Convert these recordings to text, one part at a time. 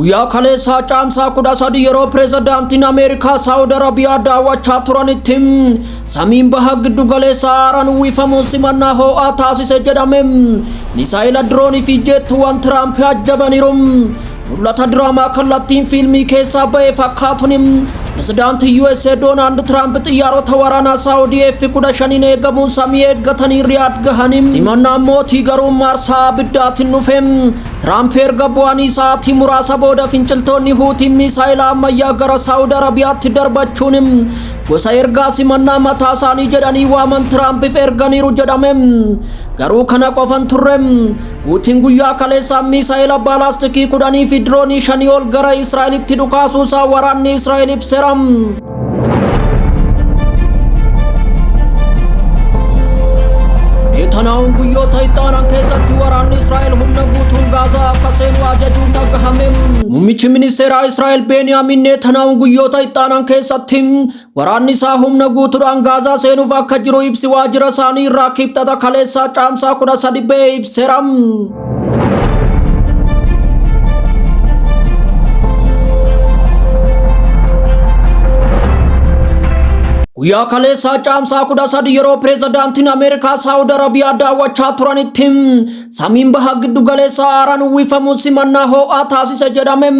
Guyyaa kaleessaa Caamsaa 13 yeroo pireezidaantiin Ameerikaa Saawud Arabiyaa daawwachaa turanitti samiin baha giddu galeessaa haaraan uwwifamuun simannaa ho'aa taasise jedhame. Misaa'ila diroonii fi jeettiiwwan Tiraamp ajjabaniiru. Mul'ata diraamaa kallattiin fiilmii keessaa ba'e fakkaatuun pireezidaantii USA Doonaald Tiraamp xiyyaarota waraanaa Saawudii F-15 eegamuun samii eeggatanii Riyaad gahanii. Simannaan mootii garuu marsaa abiddaatiin dhufe. Tiraamp erga bu'anii sa'aatii muraasa booda finciltoonni Huutiin misaa'ila ammayyaa gara Saawud Arabiyaatti darbachuun gosa ergaa simannaa mataa isaanii jedhanii waaman Tiraampiif erganiiru jedhame. Garuu kana qofan turre. Huutiin guyyaa kaleessaa misaa'ila baalaastikii 10 fi diroonii 5 ol gara Israa'elitti dhukaasuusaa waraanni Israa'el ibseera. Netanyahuun guyyoota itti aanan keessatti waraanni Israa'el humna guutuun Gaazaa akka seenu ajajuun dhagahame. Muummichi ministeeraa Israa'el Beeniyaamin Netanyahuun guyyoota itti aanan keessatti waraanni isaa humna guutuudhaan Gaazaa seenuuf akka jiru ibsi waajjira isaanii irraa Kibxata kaleessaa Caamsaa 13 ba'e ibseera. Guyyaa kaleessaa Caamsaa 13 yeroo pireezidaantiin Ameerikaa Saawud Arabiyaa daawwachaa turanitti samiin baha giddu galeessaa haaraan uwwifamuun simannaa ho'aa taasise jedhame.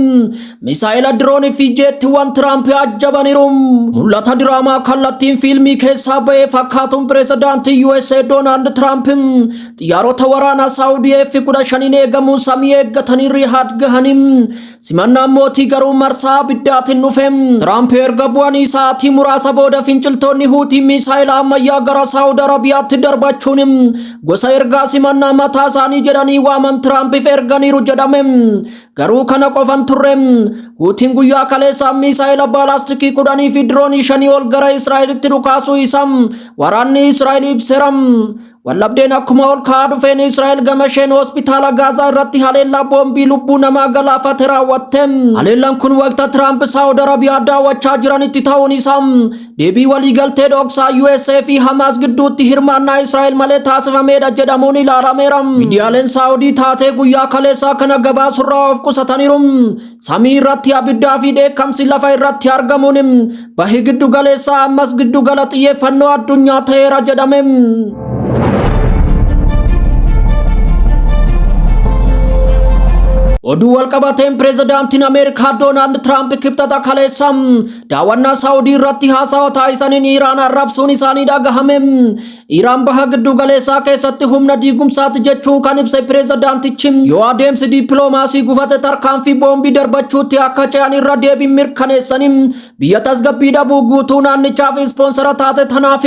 Misaa'ila diroonii fi jeettiiwwan Tiraamp ajjabaniiru. Mul'ata diraamaa kallattiin fiilmii keessaa ba'e fakkaatuun pireezidaantii USA Doonaald Tiraamp xiyyaarota waraanaa Saawudii F-15 eegamuun samii eeggatanii Riyaad gahanii. Simannaan mootii garuu marsaa abiddaatiin dhufe. Tiraamp erga bu'anii sa'aatii muraasa booda finciltoonni Huutii misaa'ila ammayyaa gara Saawud Arabiyaatti darbachuun gosa ergaa simannaa mataa isaanii jedhanii waaman Tiraampiif erganiiru jedhame. Garuu kana qofan turre. Huutiin guyyaa kaleessaa misaa'ila baalaastikii 10 fi diroonii 5 ol gara Israa'elitti dhukaasuu isaa waraanni Israa'el ibseera. Wallabdeen akkuma ol ka'aa dhufeen Israa'el gama isheen hospitaala Gaazaa irratti haleellaa boombii lubbuu namaa galaafate raawwatte. Haleellaan kun waqta Tiraamp Saawud Arabiyaa daawwachaa jiranitti ta'uun isaa deebii waliigaltee dhoksaa USA fi Hamaas gidduutti hirmaannaa Israa'el malee taasifameedha jedhamuun ilaalameera. Miidiyaaleen Saawudii taatee guyyaa kaleessaa kana gabaasurraa of qusataniiru. Samii irratti abiddaa fi dheekkamsi lafa irratti argamuun bahi giddu galeessaa ammas giddu gala xiyyeeffannoo addunyaa ta'eera jedhame. Oduu walqabateen pireezidaantiin Ameerikaa Doonaald Tiraamp Kibxata kaleessa daawwannaa Saawudii irratti haasawa taasisaniin Iraan arrabsuun isaanii dhagahame. Iraan baha giddu galeessaa keessatti humna diigumsaati jechuun kan ibse pireezidaantichi yoo adeemsi dippiloomaasii gufate tarkaanfii boombii darbachuutti akka ce'an irra deebiin mirkaneessanii biyya tasgabbii dhabuu guutuu naannichaaf ispoonsara taate tanaaf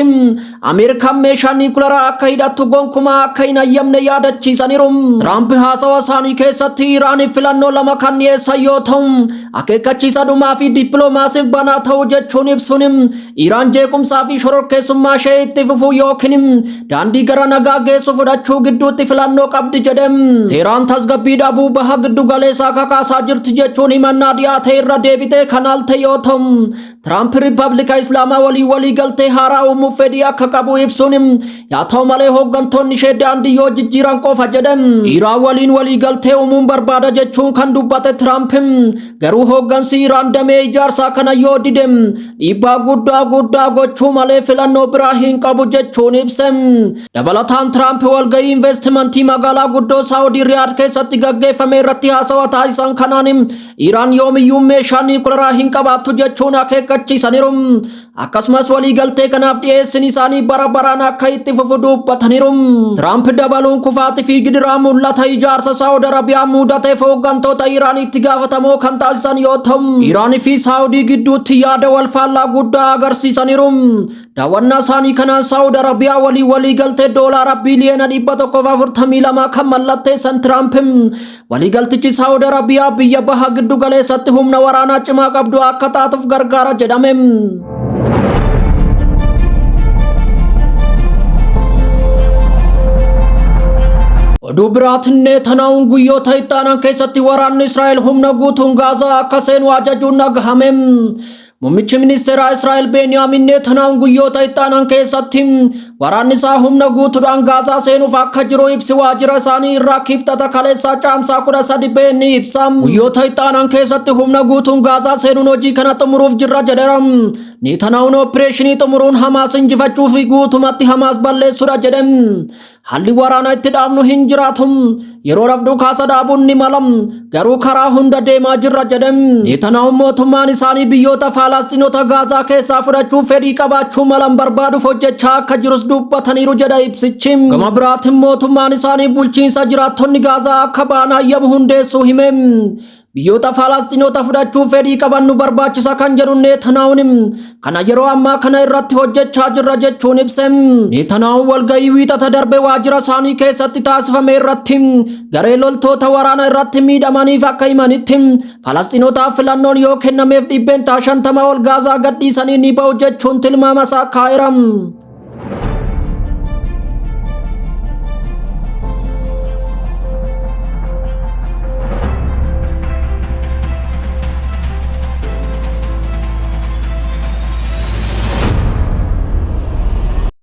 Ameerikaan meeshaa niikularaa akka hidhattu gonkumaa akka hin hayyamne yaadachiisaniiru. Tiraamp haasawa isaanii keessatti Iraaniif filannoo lama kan dhiyeessan yoo ta'u akeekkachiisa dhumaa fi dippiloomaasiif banaa ta'uu jechuun ibsuun Iraan jeequmsaa fi shororkeessummaa ishee itti fufuu yookiin daandii gara nagaa geessu fudhachuu gidduutti filannoo qabdi jedhe. Teeraan tasgabbii dhabuu baha giddu galeessaa kakaasaa jirti jechuun himannaa dhiyaate irra deebitee kan halte yoo ta'u, Tiraamp Riippaabilika Islaamaa waliin walii galtee haaraa uumuuf fedhii akka qabu ibsuun yaa ta'u malee hooggantoonni ishee daandii yoo jijjiiran qofa jedhe. Iraan waliin walii galtee uumuun barbaada jechuun kan dubbate Tiraamp garuu hooggansi Iraan damee ijaarsaa kana yoo dide dhiibbaa guddaa guddaa gochuu malee filannoo biraa hin qabu jechuun ibse. Dabalataan Tiraamp walgahii investimentii magaalaa guddoo Saawudii Riyaad keessatti gaggeeffame irratti haasawa taasisan kanaan Iraan yoomiyyuu meeshaa niikularaa hin qabaattu jechuun akeekkachiisaniiru. Akkasumas waliigaltee kanaaf dhiyeessin isaanii bara baraan akka itti fufu dubbataniiru. Tiraamp dabaluun kufaatii fi gidiraa mul'ata ijaarsa Saawud Arabiyaa mudateef hooggantoota Iraan itti gaafatamoo kan taasisan yoo ta'u, Iraan fi Saawudii gidduutti yaada wal faallaa guddaa agarsiisaniiru. Daawwannaa isaanii kanaan Saawud Arabiyaa waliin waliigaltee doolaara biiliyoona 142 kan mallatteessan Tiraamp waliigaltichi Saawud Arabiyaa biyya baha giddu galeessatti humna waraanaa cimaa qabdu akka taatuuf gargaara jedhame. Oduu biraatiin Netanyahuun guyyoota itti aanan keessatti waraanni Israa'el humna guutuun Gaazaa akka seenu ajajuun dhagahame. Muummichi ministeeraa Israa'el Beeniyaamin Netanyahuun guyyoota itti aanan keessatti waraanni isaa humna guutuudhaan Gaazaa seenuuf akka jiru ibsi waajjira isaanii irraa Kibxata kaleessaa Caamsaa 13 ba'e ni ibsa. Guyyoota itti aanan keessatti humna guutuun Gaazaa seenuun hojii kana xumuruuf jirra jedheera. Netanyahuun opereeshinii xumuruun Hamaas injifachuu fi guutumatti Hamaas balleessuudha jedhe. Haalli waraana itti dhaabnu hin jiraatu. Yeroodhaaf dhukaasa dhaabuun ni mala. Garuu karaa hunda deemaa jirra jedhe. Netanyahuun mootummaan isaanii biyyoota Falasxiinota Gaazaa keessaa fudhachuuf fedhii qabaachuu malan barbaaduuf hojjechaa akka jirus dubbataniiru jedha ibsichi. Gama biraatiin mootummaan isaanii bulchiinsa jiraattonni Gaazaa akka ba'an hayyamu hundeessuu hime. Biyyoota Falasxiinota fudhachuuf fedhii qaban nu barbaachisa kan jedhu Netanyahuun kana yeroo ammaa kana irratti hojjechaa jirra jechuun ibse. Netanyahuun walgahii Wiixata darbe waajjira isaanii keessatti taasifame irratti garee loltoota waraana irratti miidhamaniif akka himanitti, Falasxiinotaaf filannoon yoo kennameef 50% ol Gaazaa gadhiisanii ni ba'u jechuun tilmaama isaa kaa'eera.